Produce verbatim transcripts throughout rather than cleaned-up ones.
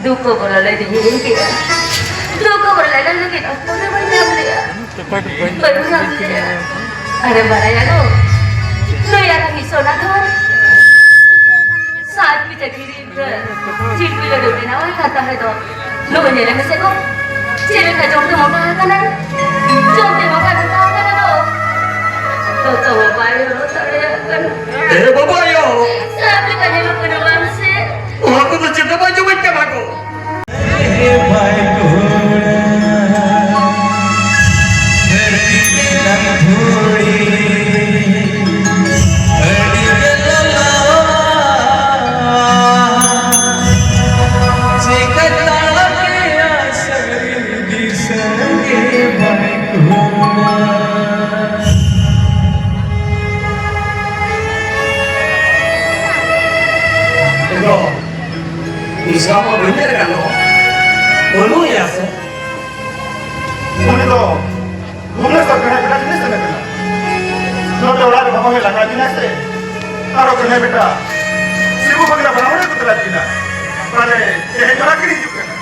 ᱫᱩᱠ ᱠᱚ ᱵᱚᱞᱚ ᱞᱮᱱ ᱦᱤᱲᱤᱧ ᱠᱮᱫᱟ᱾ ᱫᱩᱠ ᱠᱚ ᱵᱚᱞᱚ ᱞᱮᱱ ᱞᱟᱹᱜᱤᱫ ᱚᱠᱛᱚ ᱜᱮ ᱵᱟᱹᱧ ᱧᱟᱢ ᱞᱮᱫᱟ᱾ ᱵᱟᱹᱧ ᱧᱟᱢ ᱞᱮᱫᱟ᱾ ᱟᱨᱮ ᱵᱟᱲᱟᱭᱟ ᱜᱚ, ᱱᱩᱭ ᱟᱨ ᱩᱱᱤ ᱥᱚᱱᱟᱛᱷᱚᱱ ᱥᱟᱛ ᱯᱤᱴᱷᱟᱹ ᱠᱤᱨᱤᱧ ᱨᱮ ᱡᱤᱞ ᱯᱤᱴᱷᱟᱹ ᱫᱚ ᱵᱮᱱᱟᱣ ᱟᱠᱟᱫ ᱛᱟᱦᱮᱸ ᱫᱚ᱾ ᱱᱚᱜᱼᱚᱭ ᱧᱮᱞ ᱢᱮᱥᱮ ᱜᱚ, ᱪᱮᱫ ᱞᱮᱠᱟ ᱡᱚᱢ ᱛᱮ ᱢᱚᱴᱟ ᱟᱠᱟᱱᱟᱭ᱾ ᱡᱚᱢ ᱛᱮ ᱢᱚᱴᱟ ᱢᱚᱴᱟ ᱟᱠᱟᱱᱟ ᱜᱚ᱾ ᱫᱚᱛᱚ ᱦᱚᱸ ᱵᱟᱭ ᱦᱚᱨᱚᱜ ᱫᱟᱲᱮᱭᱟᱜ ᱠᱟᱱᱟ᱾ ᱮ ᱵᱟᱵᱟ ᱟᱭᱳ! ᱥᱟᱵ ᱞᱮᱠᱟ ᱧᱮᱞᱚᱜ ᱠᱟᱱᱟ ᱵᱟᱝ ᱥᱮ? ᱱᱚᱣᱟ ᱠᱚᱫᱚ ᱪᱮᱫ ᱦᱚᱸ ᱵᱟᱭ ᱡᱚᱢᱮᱫ ᱠᱟᱱᱟ ᱜᱚ᱾ ᱤᱧ ᱫᱚ ᱤᱥᱞᱟᱢ ᱢᱟ ᱵᱟᱹᱧ ᱧᱮᱞ ᱟᱠᱟᱫ ᱫᱚ᱾ ᱵᱟᱹᱱᱩᱜ ᱮᱭᱟ ᱥᱮ? ᱩᱱᱤ ᱫᱚ ᱵᱷᱩᱵᱽᱱᱮᱥᱚᱨ ᱠᱟᱱᱟᱭ, ᱵᱮᱴᱟ ᱡᱤᱱᱤᱥ ᱠᱟᱱᱟ᱾ ᱱᱚᱰᱮ ᱚᱲᱟᱜ ᱨᱮ ᱵᱟᱵᱟ ᱦᱚᱸᱭ ᱞᱟᱜᱟᱣ ᱤᱫᱤᱧᱟ ᱥᱮ, ᱟᱨᱚ ᱠᱟᱱᱟᱭ ᱵᱮᱴᱟ, ᱥᱤᱵᱩ ᱵᱟᱝᱞᱟ ᱵᱟᱱᱟ ᱦᱚᱲ ᱠᱚ ᱛᱟᱞᱟ ᱠᱮᱫᱟ᱾ ᱢᱟᱱᱮ ᱛᱮᱦᱮᱧ ᱚᱲᱟᱜ ᱠᱤᱱ ᱦᱤᱡᱩᱜ ᱠᱟᱱᱟ᱾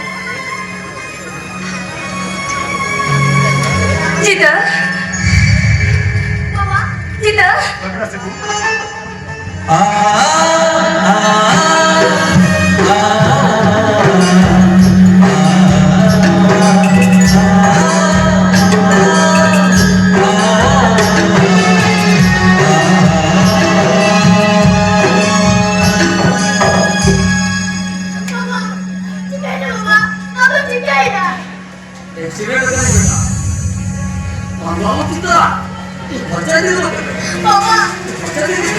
ᱪᱤᱛᱟᱹ᱾ ᱵᱟᱵᱟ, ᱪᱤᱛᱟᱹ᱾ ᱵᱟᱝᱞᱟ ᱥᱤᱵᱩ᱾ ᱵᱟᱵᱟ, ᱪᱤᱠᱟᱹᱭᱮᱱᱟ ᱵᱟᱵᱟ? ᱵᱟᱵᱟ, ᱪᱤᱠᱟᱹᱭᱮᱱᱟ? ᱮᱠᱥᱤᱰᱮᱱᱴ ᱟᱠᱟᱱᱟ ᱵᱮᱴᱟ᱾ ᱵᱟᱝᱞᱟ ᱢᱟ ᱪᱮᱫᱟᱜ? ᱵᱟᱧᱪᱟᱣ ᱤᱫᱤ ᱫᱚ᱾ ᱵᱟᱵᱟ! ᱵᱟᱧᱪᱟᱣ ᱤᱫᱤ ᱫᱚ᱾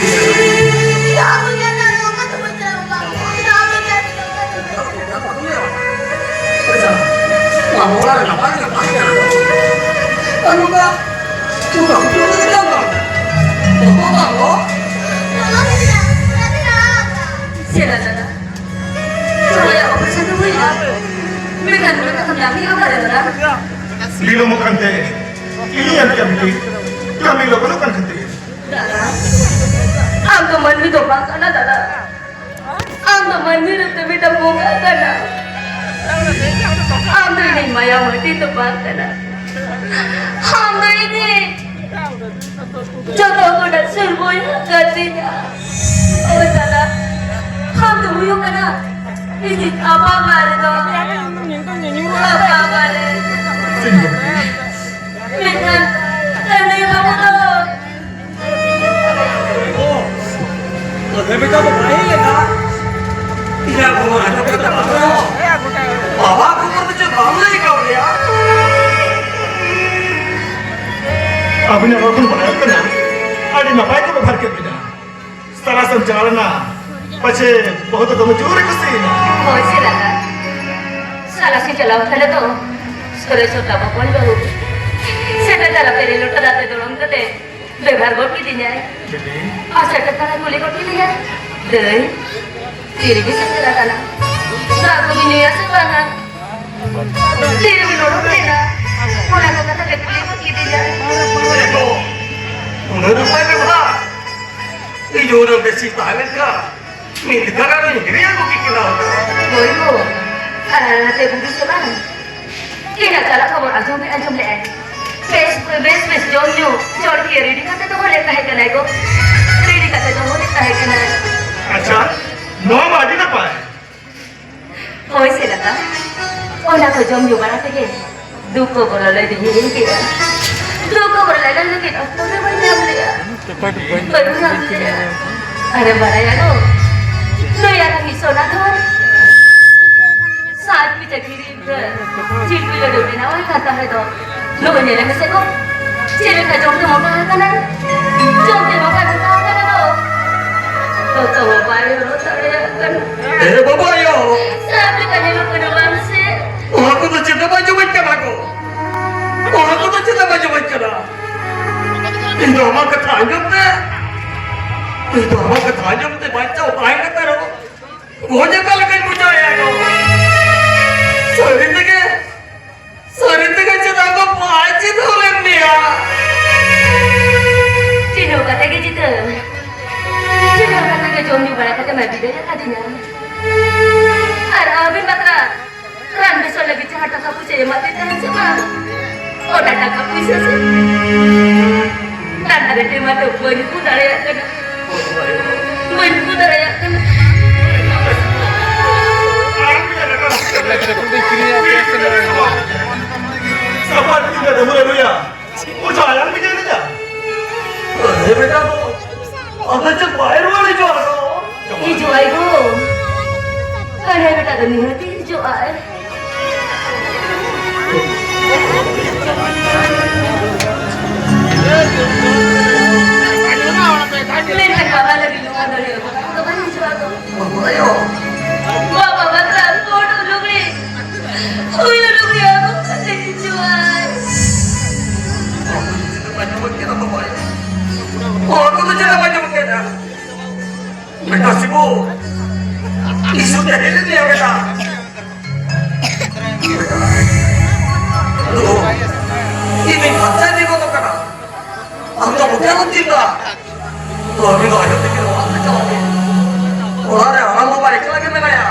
ᱡᱟᱦᱟᱸ ᱠᱚ ᱧᱮᱞ ᱧᱟᱢ ᱚᱱᱟ ᱫᱚ ᱵᱟᱧᱪᱟᱣ ᱵᱟᱵᱟ᱾ ᱡᱟᱦᱟᱸ ᱠᱚ ᱧᱮᱞ ᱧᱟᱢ ᱚᱱᱟ ᱫᱚ ᱵᱟᱧᱪᱟᱣ᱾ ᱟᱪᱪᱷᱟ, ᱢᱟ ᱚᱲᱟᱜ ᱨᱮ ᱱᱟᱯᱟᱭ ᱜᱮ ᱱᱟᱯᱟᱭ ᱜᱮ᱾ ᱟᱨ ᱱᱚᱝᱠᱟ, ᱱᱚᱝᱠᱟ ᱦᱩᱴᱩ ᱦᱩᱴᱩ ᱜᱮ ᱵᱟᱝ᱾ ᱵᱟᱵᱟ ᱵᱟᱝ ᱜᱚ᱾ ᱵᱟᱵᱟ ᱢᱮᱱᱟᱜ, ᱵᱟᱵᱟ ᱢᱮᱱᱟᱜ᱾ ᱪᱮᱫ ᱞᱮᱠᱟ? ᱪᱚᱲᱚᱭᱟᱜ operation ᱫᱚ ᱦᱩᱭᱱᱟ᱾ ᱢᱮᱱᱠᱷᱟᱱ ᱱᱩᱱᱟᱹᱜ ᱠᱟᱛᱷᱟᱢ ᱧᱟᱢ ᱠᱮᱫᱟ ᱚᱠᱟᱨᱮ ᱫᱟᱫᱟ? ᱵᱤᱞᱚᱢᱚᱜ ᱠᱟᱱᱛᱮ ᱤᱧᱤᱧ ᱟᱹᱜᱩᱭᱟ ᱵᱤᱴᱤ᱾ ᱠᱟᱹᱢᱤ ᱞᱚᱜᱚᱱᱚᱜ ᱠᱟᱱ ᱠᱷᱟᱹᱛᱤᱨ᱾ ᱫᱟᱫᱟ, ᱟᱢ ᱫᱚ ᱢᱟᱹᱱᱢᱤ ᱫᱚ ᱵᱟᱝ ᱠᱟᱱᱟ ᱫᱟᱫᱟ᱾ ᱟᱢ ᱫᱚ ᱢᱟᱹᱱᱢᱤ ᱨᱩᱯ ᱛᱮ ᱢᱤᱫᱴᱟᱝ ᱵᱚᱸᱜᱟ ᱠᱟᱱᱟ᱾ ᱟᱢ ᱫᱚ ᱤᱧᱤᱡ ᱢᱟᱭᱟ ᱢᱟᱹᱴᱤ ᱛᱚᱯᱟ ᱠᱟᱱᱟ᱾ ᱟᱢ ᱫᱚ ᱤᱧᱤᱡ ᱡᱚᱛᱚ ᱠᱷᱚᱱᱟᱜ ᱥᱩᱨ ᱵᱚᱭᱦᱟ ᱠᱟᱱ ᱛᱤᱧᱟ᱾ ᱳᱭ ᱫᱟᱫᱟ, ᱟᱢ ᱫᱚ ᱦᱩᱭᱩᱜ ᱠᱟᱱᱟ ᱤᱧᱤᱡ ᱟᱯᱟ ᱵᱟᱨᱮ ᱫᱚ᱾ ᱟᱯᱟ ᱵᱟᱨᱮ᱾ ᱢᱮᱱᱠᱷᱟᱱ ᱟᱞᱮ ᱵᱟᱵᱟ ᱫᱚ ᱚ, ᱛᱚᱵᱮ ᱵᱮᱴᱟ ᱫᱚ ᱵᱟᱭ ᱦᱮᱡ ᱞᱮᱱᱟ? ᱤᱧᱟᱹᱜ ᱠᱷᱚᱵᱚᱨ ᱟᱸᱡᱚᱢ ᱠᱟᱛᱮ ᱵᱟᱝ ᱨᱮᱦᱚᱸ, ᱵᱟᱵᱟ ᱠᱷᱚᱵᱚᱨ ᱫᱚ ᱪᱮᱫ ᱵᱟᱢ ᱞᱟᱹᱭ ᱠᱟᱣᱫᱮᱭᱟ? ᱟᱹᱵᱤᱱᱟᱜ ᱨᱚᱲ ᱠᱷᱚᱱ ᱵᱟᱲᱟᱭᱚᱜ ᱠᱟᱱᱟ, ᱟᱹᱰᱤ ᱱᱟᱯᱟᱭ ᱠᱚ ᱵᱮᱵᱷᱟᱨ ᱠᱮᱫ ᱵᱤᱱᱟ᱾ ᱥᱟᱞᱟᱥ ᱮᱢ ᱪᱟᱞᱟᱣ ᱞᱮᱱᱟ, ᱯᱟᱪᱷᱮ ᱵᱟᱹᱦᱩ ᱫᱚ ᱫᱚᱢᱮ ᱡᱳᱨᱮ ᱠᱩᱥᱤᱭᱮᱱᱟ᱾ ᱦᱳᱭ ᱥᱮ ᱫᱟᱫᱟ, ᱥᱟᱞᱟᱥ ᱤᱧ ᱪᱟᱞᱟᱣ ᱠᱟᱱᱟ ᱛᱚ, ᱥᱚᱨᱮᱥ ᱦᱚᱲ ᱛᱟᱵᱚ ᱦᱚᱯᱚᱱ ᱵᱟᱹᱦᱩ ᱥᱮᱴᱮᱨ ᱛᱟᱨᱟ ᱯᱮᱨᱮ ᱞᱚᱴᱟ ᱫᱟᱜ ᱛᱮ ᱫᱚᱲᱚᱢ ᱠᱟᱛᱮ ᱵᱮᱵᱷᱟᱨ ᱜᱚᱫ ᱠᱤᱫᱤᱧᱟᱭ᱾ ᱵᱤᱴᱤ᱾ ᱟᱨ ᱥᱮᱴᱮᱨ ᱛᱟᱨᱟ ᱠᱩᱞᱤ ᱜᱚᱫ ᱠᱤᱫᱤᱧᱟᱭ, "ᱫᱟᱹᱭ, ᱛᱤᱨᱮᱵᱤᱱ ᱥᱮᱴᱮᱨ ᱟᱠᱟᱱᱟ? ᱫᱟᱜ ᱠᱚᱵᱤᱱ ᱧᱩᱭᱟ ᱥᱮ ᱵᱟᱝᱟ? ᱛᱤᱨᱮᱵᱤᱱ ᱚᱰᱚᱠ ᱞᱮᱱᱟ?" ᱚᱱᱟ ᱠᱚ ᱠᱟᱛᱷᱟ ᱜᱮ ᱠᱩᱞᱤ ᱜᱚᱫ ᱠᱤᱫᱤᱧᱟᱭ᱾ ᱩᱱᱟᱹᱜ ᱱᱟᱯᱟᱭ ᱵᱮᱵᱷᱟᱨ᱾ ᱤᱧ ᱦᱚᱸ ᱩᱱᱟᱹᱜ ᱵᱮᱥᱤᱧ ᱛᱟᱦᱮᱸ ᱞᱮᱱᱠᱷᱟᱱ ᱢᱤᱫ ᱞᱮᱠᱟ ᱜᱟᱱ ᱤᱧ ᱦᱤᱨᱤ ᱟᱹᱜᱩ ᱠᱮ ᱠᱤᱱᱟ ᱦᱩᱱᱟᱹᱝ᱾ ᱦᱳᱭ ᱜᱳ, ᱟᱨ ᱱᱟᱛᱮ ᱵᱩᱨᱩ ᱥᱮ ᱵᱟᱝ? ᱤᱧᱟᱹᱜ ᱪᱟᱞᱟᱜ ᱠᱷᱚᱵᱚᱨ ᱟᱸᱡᱚᱢ ᱵᱮᱱ ᱟᱸᱡᱚᱢ ᱞᱮᱜᱼᱟ᱾ ᱵᱮᱥ, ᱵᱮᱥ, ᱵᱮᱥ ᱡᱚᱢ ᱧᱩ ᱡᱚᱲ ᱠᱮ ᱨᱮᱰᱤ ᱠᱟᱛᱮ ᱫᱚᱦᱚ ᱞᱮᱫ ᱛᱟᱦᱮᱸ ᱠᱟᱱᱟᱭ ᱜᱳ᱾ ᱨᱮᱰᱤ ᱠᱟᱛᱮ ᱫᱚᱦᱚ ᱞᱮᱫ ᱛᱟᱦᱮᱸ ᱠᱟᱱᱟᱭ᱾ ᱟᱪᱪᱷᱟ, ᱱᱚᱣᱟ ᱢᱟ ᱟᱹᱰᱤ ᱱᱟᱯᱟᱭ᱾ ᱦᱳᱭ ᱥᱮ ᱫᱟᱫᱟ, ᱚᱱᱟ ᱠᱚ ᱡᱚᱢ ᱧᱩ ᱵᱟᱲᱟ ᱛᱮᱜᱮ ᱫᱩᱠ ᱠᱚ ᱵᱚᱞᱚ ᱞᱮᱱ ᱛᱤᱧ ᱦᱤᱲᱤᱧ ᱠᱮᱫᱟ᱾ ᱫᱩᱠ ᱠᱚ ᱵᱚᱞᱚ ᱞᱮᱱ ᱞᱟᱹᱜᱤᱫ ᱚᱠᱛᱚ ᱜᱮ ᱵᱟᱹᱧ ᱧᱟᱢ ᱞᱮᱜᱼᱟ᱾ ᱵᱟᱹᱧ ᱧᱟᱢ ᱞᱮᱜᱼᱟ᱾ ᱟᱨᱮᱢ ᱵᱟᱲᱟᱭᱟ ᱜᱳ, ᱱᱩᱭ ᱟᱨ ᱢᱤᱫ ᱥᱚᱱᱟ ᱫᱷᱚᱱ ᱥᱟᱡᱽ ᱯᱤᱪᱷᱟᱹ ᱠᱤᱨᱤᱧ ᱨᱮ ᱡᱤᱞ ᱯᱤᱞ ᱞᱟᱹᱰᱩ ᱵᱮᱱᱟᱣ ᱦᱩᱭ ᱠᱟᱱ ᱛᱟᱦᱮᱸ ᱫᱚ᱾ ᱱᱩᱭ ᱧᱮᱞᱮ ᱢᱮᱥᱮ ᱜᱳ, ᱪᱮᱫ ᱞᱮᱠᱟ ᱡᱚᱢ ᱛᱮ ᱢᱚᱴᱟ ᱟᱠᱟᱱᱟᱭ? ᱡᱚᱢ ᱛᱮ ᱱᱚᱝᱠᱟᱭ ᱢᱚᱴᱟ ᱟᱠᱟᱱᱟ ᱜᱳ᱾ ᱫᱚᱛᱚ ᱦᱚᱸ ᱵᱟᱭ ᱦᱚᱨᱚᱜ ᱫᱟᱲᱮᱭᱟᱜ ᱠᱟᱱᱟ᱾ ᱮ ᱵᱟᱵᱟ ᱟᱭᱳ! ᱥᱟᱵ ᱞᱮᱠᱟ ᱧᱮᱞᱚᱜ ᱠᱟᱱᱟ ᱵᱟᱝ ᱥᱮ? ᱚᱱᱟ ᱠᱚᱫᱚ ᱪᱮᱫ ᱦᱚᱸ ᱵᱟᱭ ᱡᱚᱢᱮᱫ ᱠᱟᱱᱟ ᱜᱳ᱾ ᱚᱱᱟ ᱠᱚᱫᱚ ᱪᱮᱫ ᱦᱚᱸ ᱵᱟᱭ ᱡᱚᱢᱮᱫ ᱠᱟᱱᱟ᱾ ᱤᱧ ᱫᱚ ᱟᱢᱟᱜ ᱠᱟᱛᱷᱟ ᱟᱸᱡᱚᱢ ᱛᱮ, ᱤᱧ ᱫᱚ ᱟᱢᱟᱜ ᱠᱟᱛᱷᱟ ᱟᱸᱡᱚᱢ ᱛᱮ ᱵᱟᱧᱪᱟᱣ ᱛᱟᱦᱮᱸ ᱠᱟᱛᱮ ᱨᱮᱦᱚᱸ ᱜᱚᱡ ᱟᱠᱟ ᱞᱮᱠᱟᱧ ᱵᱩᱡᱷᱟᱹᱣᱮᱫᱼᱟ ᱜᱳ᱾ ᱥᱟᱹᱨᱤ ᱛᱮᱜᱮ, ᱥᱟᱹᱨᱤ ᱛᱮᱜᱮ ᱪᱮᱫᱟᱜ ᱠᱚ ᱵᱟᱭ ᱪᱤᱱᱦᱟᱹᱣ ᱞᱮᱫ ᱢᱮᱭᱟ? ᱪᱤᱱᱦᱟᱹᱣ ᱠᱟᱛᱮ ᱜᱮ ᱡᱤᱛᱟᱹ᱾ ᱪᱤᱱᱦᱟᱹᱣ ᱠᱟᱛᱮ ᱜᱮ ᱡᱚᱢ ᱧᱩ ᱵᱟᱲᱟ ᱠᱟᱛᱮ ᱢᱟ ᱵᱤᱫᱟᱹᱭ ᱟᱠᱟᱫᱤᱧᱟ᱾ ᱟᱨ ᱟᱹᱵᱤᱱ ᱵᱟᱠᱷᱨᱟ ᱦᱤᱡᱩᱜᱼᱟᱭ᱾ ᱢᱮᱱᱠᱷᱟᱱ ᱵᱟᱵᱟ ᱞᱟᱹᱜᱤᱫ ᱱᱚᱣᱟ ᱫᱚ ᱦᱩᱭᱩᱜᱼᱟ᱾ ᱵᱟᱵᱟ ᱟᱭᱳ᱾ ᱵᱟᱵᱟ ᱵᱟᱛᱨᱟᱣ ᱠᱳᱴ ᱞᱩᱜᱽᱲᱤ᱾ ᱦᱩᱭᱩᱜ ᱞᱩᱜᱽᱲᱤ ᱟᱹᱜᱩ ᱠᱟᱛᱮ ᱦᱤᱡᱩᱜᱼᱟᱭ᱾ ᱚᱱᱟ ᱠᱚᱫᱚ ᱪᱮᱫ ᱦᱚᱸ ᱵᱟᱹᱧ ᱟᱸᱡᱚᱢ ᱠᱮᱫᱟ᱾ ᱵᱮᱴᱟ ᱥᱤᱵᱩ, ᱤᱥᱩ ᱛᱮ ᱦᱮᱡ ᱞᱮᱱ ᱜᱮᱭᱟ ᱵᱮᱴᱟ᱾ ᱤᱧ ᱯᱷᱟᱨᱪᱟ ᱤᱫᱤ ᱜᱚᱫᱚᱜ ᱠᱟᱱᱟ᱾ ᱟᱢ ᱫᱚ ᱵᱩᱡᱷᱟᱹᱣ ᱞᱟᱹᱠᱛᱤ ᱠᱟᱱᱟ᱾ ᱛᱚ ᱩᱱᱤ ᱫᱚ ᱟᱡᱚ ᱛᱮᱜᱮ ᱚᱲᱟᱜ ᱛᱮ ᱪᱟᱞᱟᱜ ᱢᱮ᱾ ᱚᱲᱟᱜ ᱨᱮ ᱦᱟᱲᱟᱢ ᱵᱟᱵᱟ ᱮᱠᱞᱟ ᱜᱮ ᱢᱮᱱᱟᱭᱟ᱾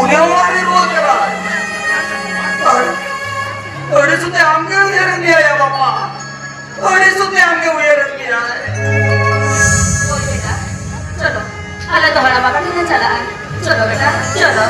ᱩᱱᱤ ᱦᱚᱸ ᱟᱹᱣᱨᱤ ᱨᱩᱣᱟᱹᱲ ᱠᱟᱱᱟ᱾ ᱟᱨ ᱟᱹᱰᱤ ᱥᱩᱫᱷᱟᱹ ᱟᱢ ᱜᱮ ᱩᱭᱦᱟᱹᱨᱮᱫ ᱢᱮᱭᱟ ᱭᱟ ᱵᱟᱵᱟ᱾ ᱟᱹᱰᱤ ᱥᱩᱫᱷᱟᱹ ᱟᱢ ᱜᱮ ᱩᱭᱦᱟᱹᱨᱮᱫ ᱢᱮᱭᱟ᱾ ᱦᱳᱭ ᱵᱮᱴᱟ, ᱪᱚᱞᱚ, ᱟᱞᱮ ᱫᱚ ᱦᱟᱲᱟᱢ ᱵᱟᱵᱟ ᱴᱷᱮᱱ ᱞᱮ ᱪᱟᱞᱟᱜᱼᱟ᱾ ᱪᱚᱞᱚ ᱵᱮᱴᱟ, ᱪᱚᱞᱚ᱾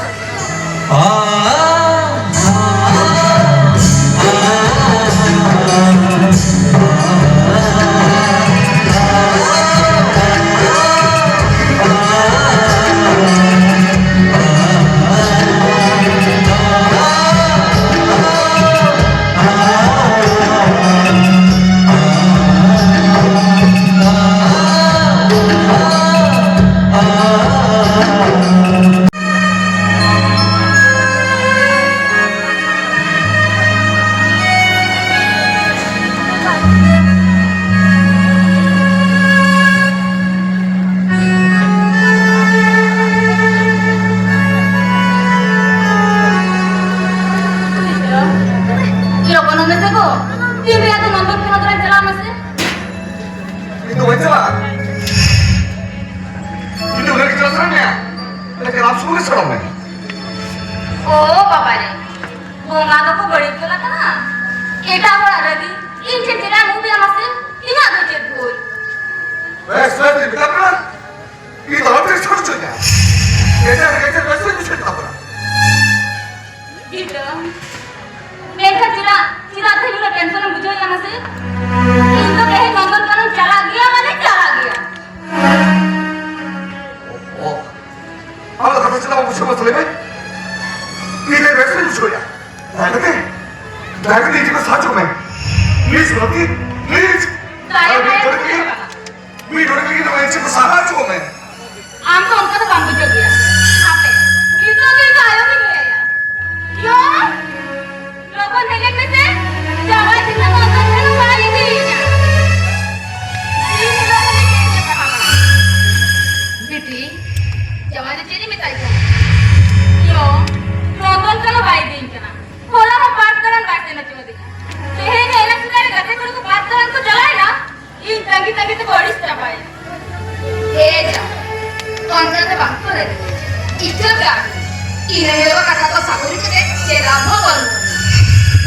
ᱞᱚᱜᱚᱱᱚᱜ ᱢᱮᱥᱮ ᱜᱚ, ᱛᱤᱱ ᱨᱮᱭᱟᱜ ᱫᱚ ᱱᱚᱱᱫᱚᱱ ᱠᱟᱱᱚᱱ ᱫᱚᱞᱟᱝ ᱪᱟᱞᱟᱜᱼᱟ ᱢᱟᱥᱮ᱾ ᱤᱧ ᱫᱚ ᱵᱟᱹᱧ ᱪᱟᱞᱟᱜᱼᱟ᱾ ᱤᱧ ᱫᱚ ᱩᱱᱟᱹᱜ ᱪᱟᱞᱟᱜ ᱥᱟᱱᱟ ᱢᱮᱭᱟ, ᱮᱱᱠᱷᱟᱱ ᱟᱢ ᱥᱩᱢᱩᱝ ᱜᱮ ᱥᱮᱱᱚᱜ ᱢᱮ᱾ ᱳ ᱵᱟᱵᱟ ᱨᱮ, ᱵᱚᱸᱜᱟ ᱫᱚᱠᱚ ᱵᱟᱹᱲᱤᱡ ᱜᱚᱫ ᱟᱠᱟᱱᱟ᱾ ᱮᱴᱟᱜ ᱦᱚᱲᱟᱜ ᱨᱟᱹᱜᱤ ᱤᱧ ᱴᱷᱮᱱ ᱪᱮᱫᱟᱜ ᱮᱢ ᱩᱫᱩᱜᱟ ᱢᱟᱥᱮ? ᱤᱧᱟᱹᱜ ᱫᱚ ᱪᱮᱫ ᱵᱷᱩᱞ? ᱵᱮᱥ, ᱵᱮᱥ, ᱤᱧ ᱢᱮᱛᱟᱢ ᱠᱟᱱᱟ, ᱤᱧ ᱫᱚ ᱟᱞᱚᱢ tension ᱦᱚᱪᱚᱧᱟ᱾ ᱜᱮᱡᱮᱨ, ᱜᱮᱡᱮᱨ, ᱵᱮᱥ ᱵᱟᱹᱧ ᱵᱩᱡᱷᱟᱹᱣ ᱛᱟᱢᱟ᱾ ᱵᱤᱴᱟᱹ, ᱢᱮᱱᱠᱷᱟᱱ ᱪᱮᱫᱟᱜ, ᱪᱮᱫᱟᱜ ᱛᱮᱦᱮᱧ ᱩᱱᱟᱹᱜ tension ᱮᱢ ᱵᱩᱡᱷᱟᱹᱣᱮᱫᱼᱟ ᱢᱟᱥᱮ? ᱤᱧ ᱫᱚ ᱛᱮᱦᱮᱧ ᱱᱚᱱᱫᱚᱱ ᱠᱟᱱᱚᱱ ᱪᱟᱞᱟᱜ ᱜᱮᱭᱟ ᱢᱟᱱᱮ ᱪᱟᱞᱟᱜ ᱜᱮᱭᱟ᱾ ᱚ, ᱟᱢᱟᱜ ᱠᱟᱛᱷᱟ ᱪᱮᱫᱟᱜ ᱵᱟᱢ ᱵᱩᱡᱷᱟᱹᱣᱟ ᱢᱟᱥᱮ ᱞᱟᱹᱭ ᱢᱮ? ᱦᱚᱪᱚᱭᱟ᱾ ᱫᱟᱭᱟ ᱠᱟᱛᱮ, ᱫᱟᱭᱟ ᱠᱟᱛᱮ ᱤᱧ ᱴᱷᱮᱱ ᱠᱷᱚᱱ ᱥᱟᱦᱟᱡᱽᱡᱚ ᱠᱚ ᱢᱮ᱾ Please, ᱵᱷᱟᱵᱤ, please᱾ ᱫᱟᱭᱟ ᱟᱨ ᱢᱤᱫ ᱠᱟᱛᱮ ᱜᱷᱟᱹᱲᱤᱡ ᱞᱟᱹᱜᱤᱫ, ᱢᱤᱫ ᱜᱷᱟᱹᱲᱤᱡ ᱞᱟᱹᱜᱤᱫ ᱱᱚᱣᱟ ᱤᱧ ᱴᱷᱮᱱ ᱠᱷᱚᱱ ᱥᱟᱦᱟ ᱦᱚᱪᱚ ᱠᱚ ᱢᱮ᱾ ᱟᱢ ᱫᱚ ᱚᱱᱠᱟ ᱫᱚ ᱵᱟᱢ ᱵᱩᱡᱷᱟᱹᱣ ᱜᱮᱭᱟ᱾ ᱦᱟᱯᱮ, ᱱᱤᱛᱚᱜ ᱜᱮ ᱤᱧ ᱫᱚ ᱟᱭᱳ ᱜᱤᱧ ᱞᱟᱹᱭᱟᱭᱟ᱾ ᱭᱳ, ᱞᱚᱜᱚᱱ ᱦᱮᱡ ᱞᱮᱱ ᱢᱮᱥᱮ᱾ ᱡᱟᱶᱟᱭ ᱛᱤᱱᱟᱹᱜ ᱚᱱᱛᱚᱨ ᱠᱷᱚᱱ ᱵᱟᱭ ᱤᱫᱤᱭᱤᱧᱟ᱾ ᱤᱧ ᱞᱚᱜᱚᱱ ᱦᱮᱡ ᱞᱮᱱ ᱢᱮᱥᱮ, ᱵᱟᱵᱟ᱾ ᱵᱤᱴᱤ, ᱡᱟᱶᱟᱭ ᱫᱚ ᱪᱮᱫ ᱮ ᱢᱮᱛᱟᱭ ᱠᱟᱱᱟ? ᱭᱳ, ᱨᱚᱛᱚᱱ ᱠᱟᱞᱚ ᱵᱟᱭ ᱤᱫᱤᱧ ᱠᱟᱱᱟ᱾ ᱦᱚᱞᱟ ᱦᱚᱸ ᱯᱟᱨᱠ ᱫᱟᱬᱟᱱ ᱵᱟᱭ ᱥᱮᱱ ᱦᱚᱪᱚ ᱟᱹᱫᱤᱧᱟ᱾ ᱛᱮᱦᱮᱧ ᱦᱚᱸ ᱮᱱᱟᱝ ᱥᱮᱛᱟᱜ ᱨᱮ ᱜᱟᱛᱮ ᱠᱩᱲᱤ ᱠᱚ ᱯᱟᱨᱠ ᱫᱟᱬᱟᱱ ᱠᱚ ᱪᱟᱞᱟᱣᱮᱱᱟ᱾ ᱤᱧ ᱛᱟᱺᱜᱤ ᱛᱟᱺᱜᱤ ᱛᱮᱠᱚ ᱟᱹᱲᱤᱥ ᱪᱟᱵᱟᱭᱮᱱᱟ᱾ ᱮ ᱡᱟ, ᱚᱱᱠᱟ ᱫᱚ ᱵᱟᱝ ᱠᱚ ᱞᱟᱹᱭᱟ᱾ ᱤᱠᱟᱹ ᱠᱟᱜ ᱢᱮ, ᱤᱱᱟᱹ ᱦᱤᱞᱳᱜ ᱠᱟᱛᱷᱟ ᱠᱚ ᱥᱟᱵ ᱦᱩᱭ ᱠᱟᱛᱮ ᱪᱮᱫ ᱞᱟᱵᱷ ᱦᱚᱸ ᱵᱟᱹᱱᱩᱜᱼᱟ᱾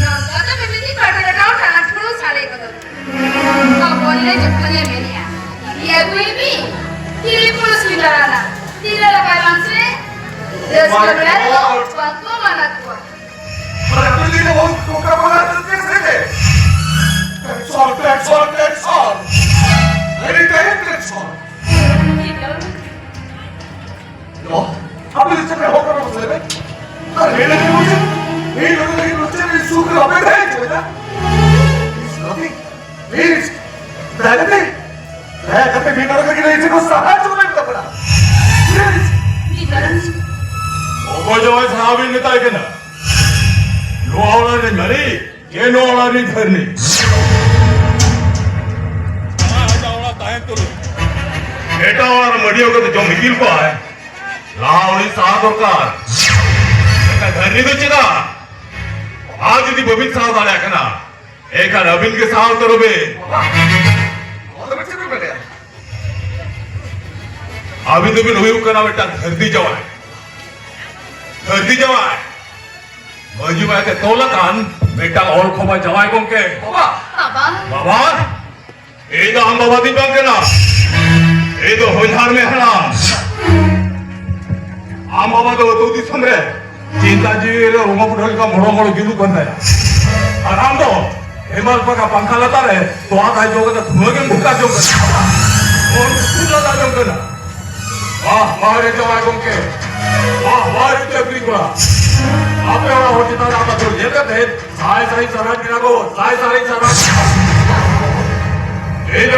ᱱᱚᱝᱠᱟ ᱫᱚ ᱢᱤᱢᱤᱫ ᱫᱤᱱ ᱯᱟᱴᱟ ᱰᱟᱴᱟ ᱦᱚᱸ ᱴᱟᱱᱟ ᱴᱷᱩᱲᱩ ᱥᱟᱰᱮ ᱜᱚᱫᱚᱜ᱾ ᱦᱚᱯᱚᱱ ᱨᱮ ᱡᱚᱠᱷᱚᱱᱮ ᱢᱮᱱᱮᱜᱼᱟ, "ᱤᱫᱤ ᱟᱹᱜᱩᱭ ᱢᱮ", ᱛᱤᱨᱤ ᱯᱩᱨᱩᱥ ᱠᱤᱱ ᱫᱟᱬᱟᱱᱟ, ᱛᱤᱨᱞᱟᱹ ᱞᱟᱯᱟᱭ ᱵᱟᱝ ᱥᱮ? ᱨᱟᱹᱥᱠᱟᱹ ᱵᱮᱲᱟ ᱫᱚ ᱵᱟᱝᱠᱚ ᱢᱟᱱᱟ ᱠᱚᱣᱟ᱾ ᱟᱨ ᱟᱯᱮ ᱞᱟᱹᱜᱤᱫ ᱫᱚ ᱵᱚᱦᱩᱛ ᱠᱚ ᱠᱟᱢᱟᱣ ᱠᱟᱛᱮ ᱥᱮ ᱪᱮᱫ? That's all, that's all, that's all. Anytime, that's all. ᱱᱚᱣᱟ ᱟᱯᱮ ᱫᱚ ᱪᱮᱫ ᱯᱮ ᱦᱚᱲ ᱠᱟᱱᱟ ᱢᱟᱥᱮ ᱞᱟᱹᱭ ᱢᱮ? ᱟᱨ ᱱᱤᱭᱟᱹ ᱞᱟᱹᱜᱤᱫ ᱵᱚᱞᱮ, ᱱᱤᱭᱟᱹ ᱞᱟᱹᱜᱤᱫ ᱵᱚᱞᱮ ᱪᱮᱫ ᱥᱩᱠ ᱨᱮ ᱵᱟᱯᱮ ᱛᱟᱦᱮᱸ ᱦᱚᱪᱚᱭᱮᱫᱟ? Please, nothing. Please, ᱫᱟᱭᱟ ᱠᱟᱛᱮ, ᱫᱟᱭᱟ ᱠᱟᱛᱮ ᱢᱤᱫ ᱦᱚᱲ ᱞᱟᱹᱜᱤᱫ ᱤᱧ ᱴᱷᱮᱱ ᱠᱷᱚᱱ ᱥᱟᱦᱟᱡᱽᱡᱚ ᱨᱮᱱᱟᱜ ᱠᱟᱛᱷᱟ᱾ Please. ᱚᱠᱚᱭ ᱡᱟᱶᱟᱭ ᱥᱟᱦᱟ ᱵᱤᱱ ᱢᱮᱛᱟᱭ ᱠᱟᱱᱟ? ᱱᱚᱣᱟ ᱚᱲᱟᱜ ᱨᱮᱱ ᱢᱟᱹᱞᱤᱠ? ᱪᱮᱫ ᱱᱚᱣᱟ ᱚᱲᱟᱜ ᱨᱤᱱ ᱫᱷᱟᱹᱨᱱᱤ? ᱟᱡᱟᱜ ᱚᱲᱟᱜ ᱛᱟᱦᱮᱱ ᱛᱩᱞᱩᱡ ᱮᱴᱟᱜ ᱚᱲᱟᱜ ᱨᱮ ᱢᱟᱹᱰᱤᱭᱟᱹ ᱠᱟᱛᱮ ᱡᱚᱢ ᱦᱤᱯᱤᱞ ᱠᱚᱣᱟᱭ᱾ ᱞᱟᱦᱟ ᱩᱱᱤ ᱥᱟᱦᱟ ᱫᱚᱨᱠᱟᱨ᱾ ᱮᱴᱟᱜ ᱫᱷᱟᱹᱨᱱᱤ ᱫᱚ ᱪᱮᱫᱟᱜ? ᱟᱨ ᱡᱩᱫᱤ ᱵᱟᱹᱵᱤᱱ ᱥᱟᱦᱟᱣ ᱫᱟᱲᱮᱭᱟᱜ ᱠᱟᱱᱟ, ᱮᱱᱠᱷᱟᱱ ᱟᱹᱵᱤᱱ ᱜᱮ ᱥᱟᱦᱟᱣ ᱩᱛᱟᱹᱨᱚᱜ ᱵᱤᱱ᱾ ᱵᱟᱵᱟ, ᱱᱚᱣᱟ ᱫᱚ ᱪᱮᱫ ᱵᱤᱱ ᱢᱮᱱᱮᱫᱼᱟ? ᱟᱹᱵᱤᱱ ᱫᱚᱵᱤᱱ ᱦᱩᱭᱩᱜ ᱠᱟᱱᱟ ᱢᱤᱫᱴᱟᱝ ᱫᱷᱟᱹᱨᱛᱤ ᱡᱟᱶᱟᱭ᱾ ᱫᱷᱟᱹᱨᱛᱤ ᱡᱟᱶᱟᱭ᱾ ᱢᱟᱹᱡᱷᱤ ᱵᱟᱵᱟ ᱛᱮ ᱛᱚᱞ ᱟᱠᱟᱱ ᱢᱤᱫᱴᱟᱝ ᱚᱞ ᱠᱷᱚᱵᱟ ᱡᱟᱶᱟᱭ ᱜᱚᱢᱠᱮ᱾ ᱵᱟᱵᱟ! ᱵᱟᱵᱟ! ᱵᱟᱵᱟ! ᱤᱧ ᱫᱚ ᱟᱢ ᱵᱟᱵᱟ ᱫᱚᱧ ᱵᱟᱝ ᱠᱟᱱᱟ᱾ ᱤᱧ ᱫᱚ ᱦᱚᱧᱦᱟᱨ ᱢᱮ ᱦᱟᱲᱟᱢ᱾ ᱟᱢ ᱵᱟᱵᱟ ᱫᱚ ᱟᱹᱛᱩ ᱫᱤᱥᱚᱢ ᱨᱮ ᱪᱤᱱᱛᱟ ᱡᱤᱣᱤ ᱨᱮ ᱵᱚᱸᱜᱟ ᱵᱩᱰᱷᱟᱹ ᱞᱮᱠᱟ ᱢᱚᱲᱚ ᱢᱚᱲᱚ ᱡᱩᱞᱩᱜ ᱠᱟᱱ ᱛᱟᱭᱟ᱾ ᱟᱨ ᱟᱢ ᱫᱚ ᱦᱮᱢᱟᱞ ᱯᱟᱠᱟ ᱯᱟᱝᱠᱷᱟ ᱞᱟᱛᱟᱨ ᱨᱮ ᱛᱚᱣᱟ ᱠᱟᱭ ᱡᱚ ᱠᱟᱛᱮ ᱫᱷᱩᱣᱟᱹ ᱜᱮᱢ ᱵᱷᱩᱠᱟ ᱡᱚᱝ ᱠᱟᱱᱟ᱾ ᱢᱚᱱ ᱥᱩᱨ ᱞᱟᱜᱟ ᱡᱚᱝ ᱠᱟᱱᱟ᱾ ᱵᱟᱦ, ᱵᱟᱦ ᱨᱮ ᱡᱟᱶᱟᱭ ᱜᱚᱢᱠᱮ᱾ ᱵᱟᱦ, ᱵᱟᱦ ᱨᱮ ᱪᱟᱹᱠᱨᱤ ᱠᱚᱲᱟ᱾ ᱟᱯᱮ ᱚᱲᱟᱜ ᱦᱚᱲ ᱪᱮᱛᱟᱱ ᱨᱮ ᱟᱢᱟᱜ ᱫᱩᱞ ᱧᱮᱞ ᱠᱟᱛᱮ ᱥᱟᱭ ᱥᱟᱭ ᱥᱟᱨᱦᱟᱣ ᱠᱮᱫᱟ ᱠᱚ, ᱥᱟᱭ ᱥᱟᱭ ᱥᱟᱨᱦᱟᱣ᱾ ᱤᱧ ᱫᱚ